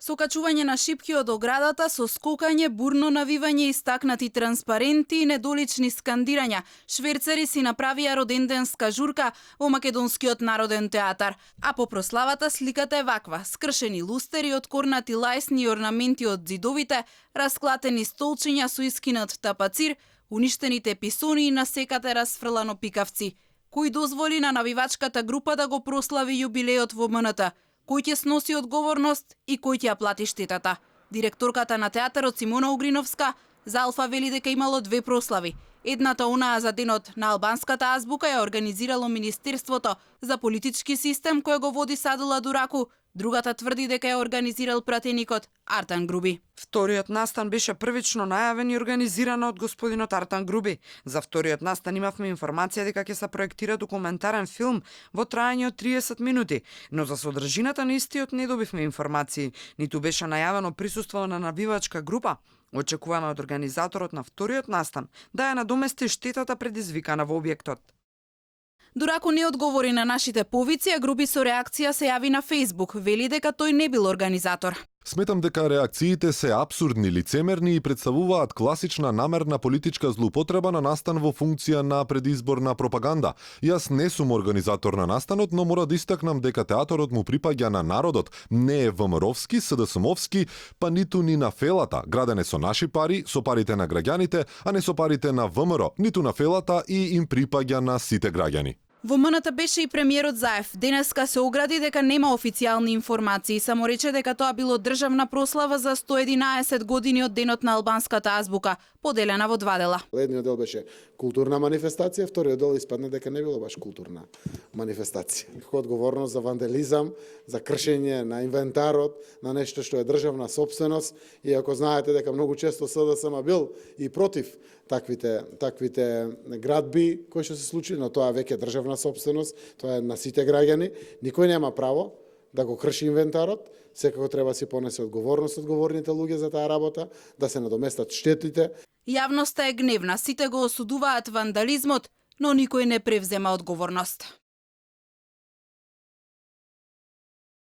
Со качување на шипки од оградата, со скокање, бурно навивање, истакнати транспаренти и недолични скандирања, шверцари си направија роденденска журка во Македонскиот народен театар. А по прославата сликата е ваква: скршени лустери, откорнати лајсни и орнаменти од зидовите, расклатени столчиња со искинат тапацир, уништените писони и на секате расфрлано пикавци. Кој дозволи на навивачката група да го прослави јубилеот во МНТ? Кој ќе сноси одговорност и кој ќе ја плати штетата? Директорката на театарот Симона Угриновска за Алфа вели дека имало две прослави. Едната, онаа за денот на албанската азбука, ја организирало Министерството за политички систем кој го води Садула Дураку. Другата тврди дека ја организирал пратеникот Артан Груби. Вториот настан беше првично најавен и организиран од господинот Артан Груби. За вториот настан имавме информација дека ќе се проектира документарен филм во траење од 30 минути, но за содржината на истиот не добивме информации, ниту беше најавено присуство на навивачка група. Очекуваме од организаторот на вториот настан да ја надомести штетата предизвикана во објектот. Дураку не одговори на нашите повици, а Груби со реакција се јави на Facebook. Вели дека тој не бил организатор. Сметам дека реакциите се апсурдни, лицемерни и представуваат класична намерна политичка злоупотреба на настан во функција на предизборна пропаганда. Јас не сум организатор на настанот, но мора да истакнам дека театорот му припаѓа на народот, не е ВМРО-вски, СДСМовски, па ниту ни на фелата. Граден е со наши пари, со парите на граѓаните, а не со парите на ВМРО, ниту на фелата и им припаѓа на сите граѓани. Во МНТ беше и премиерот Заев. Денеска се огради дека нема официјални информации, само рече дека тоа било државна прослава за 111 години од денот на албанската азбука, поделена во два дела. Едниот дел беше културна манифестација, вториот дел испадна дека не било баш културна манифестација. Како одговорност за вандализам, за кршење на инвентарот, на нешто што е државна сопственост, и ако знаете дека многу често СДСМ бил и против таквите градби кои што се случили, но тоа веќе државна сопственост, тоа е на сите граѓани, никој нема право да го крши инвентарот, секако треба да си понесе одговорност одговорните луѓе за таа работа, да се надоместат штетите. Јавноста е гневна, сите го осудуваат вандализмот, но никој не превзема одговорност.